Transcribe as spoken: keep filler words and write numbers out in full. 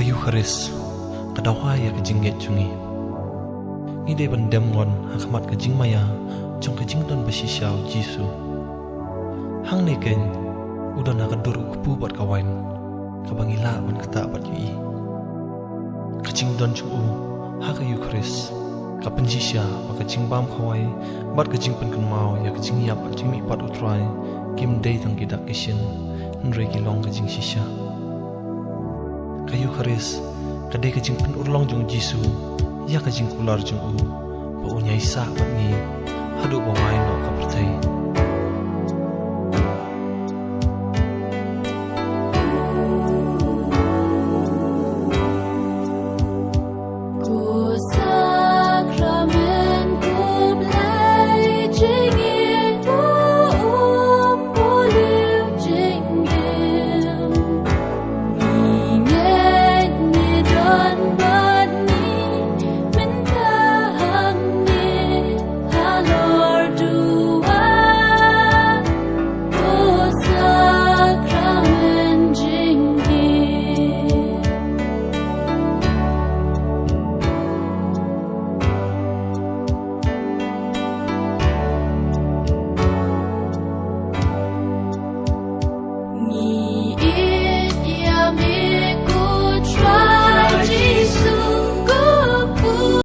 Ka Eukharist ka dawa ïa ka jingngeit jong ngi. Ngi dei ban dem ngon ha khmat ka jingmaïa jong ka jingdon ba shisha u Jisu. Hangne keiñ u don ha ka dur u kpu bad ka wain kaba ngi lah ban ktah bad ïohi. Ka jingdon jong u ha ka Eukharist ka pynshisha ba ka jingbam khawai bad ka jingpynkynmaw ïa ka jingïap bad jingmihpat u Trai kim dei tang ki dak ki shin, hynrei ki long ka jingshisha. Ka Eukharist ka dei ka jingpynurlong jong u Jisu ïa ka jingkular jong u ba un ïaisah bad ngi haduh ba wai noh ka pyrthei.